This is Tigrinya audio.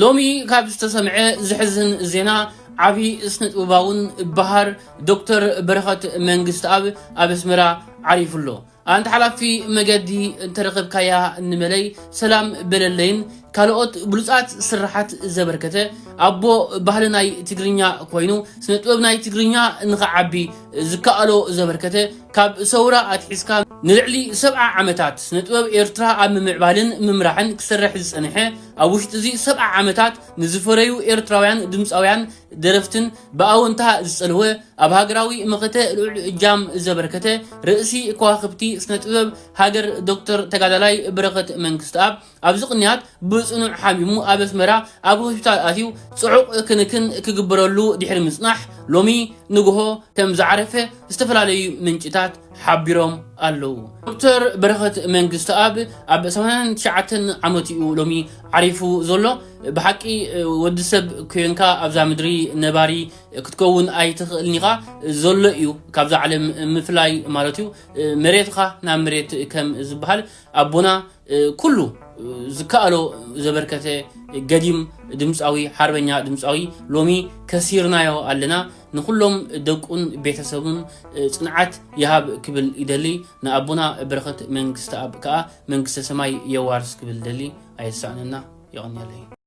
ሎሚ ካብ ዝተሰምዐ ዘሕዝን ዜና፣ ዓቢ ስነጥበባውን በሃር ዶክተር በረኸት መንግስትኣብ ኣብ ኣስመራ ዓሪፉ ኣሎ። ኣንታ ሓላፊ መገዲ እንተረኸብካያ ንመለይ፣ ሰላም በለለይን ካልኦት ብሉጻት ስራሓት ዘበርከተ፣ ኣቦ ባህሊ ናይ ትግርኛ ኮይኑ፣ ስነጥበብ ናይ ትግርኛ ንኽዓቢ ዝከኣሎ ዘበርከተ፣ ካብ ሰውራ ኣትሒዝካ ንልዕሊ ሰብዓ ዓመታት ስነጥበብ ኤርትራ ኣብ ምምዕባልን ምምራሕን ክሰርሕ ዝጸንሐ፣ ኣብ ውሽጢ እዚ ሰብዓ ዓመታት ንዝፈረዩ ኤርትራውያን ድምጻውያን ደረፍትን ብኣወንታ ዝጸልወ፣ ኣብ ሃገራዊ መኸተ ልዑል እጃም ዘበርከተ፣ ርእሲ ከዋኽብቲ ስነ ጥበብ ሃገር ዶክተር ተጋዳላይ በረኸት መንግስትኣብ፣ ኣብዚ ቅንያት ብጽኑዕ ሓሚሙ ኣብ ኣስመራ ኣብ ሆስፒታል ኣትዩ ጽዑቕ ክንክን ክግበረሉ ድሕሪ ምጽናሕ፣ ሎሚ ንግሆ ከም ዝዓረፈ ዝተፈላለዩ ምንጭታት ሓቢሮም ኣለዉ። ዶክተር በረኸት መንግስትኣብ ኣብ ሰማንያን ትሽዓተን ዓመቱ እዩ ሎሚ ዓሪፉ ዘሎ። ብሓቂ ወዲ ሰብ ኮንካ ኣብዛ ምድሪ ነባሪ ክትከውን ኣይትኽእልን ኢኻ። ዘሎ እዩ ካብዛ ዓለም ምፍላይ ማለት እዩ። መሬትኻ ናብ መሬት ከም ዝበሃል፣ ኣቦና ኩሉ ዝከኣሎ ዘበርከተ ገዲም ድምፃዊ፣ ሓርበኛ ድምፃዊ፣ ሎሚ ከሲርናዮ ኣለና። ንኩሎም ደቁን ቤተሰቡን ጽንዓት ይሃብ ክብል ይደሊ። ንኣቦና በረኸት መንግስትኣብ ከኣ መንግስተ ሰማይ የዋርስ ክብል ደሊ። ኣየሳእነና። የቐንየለይ።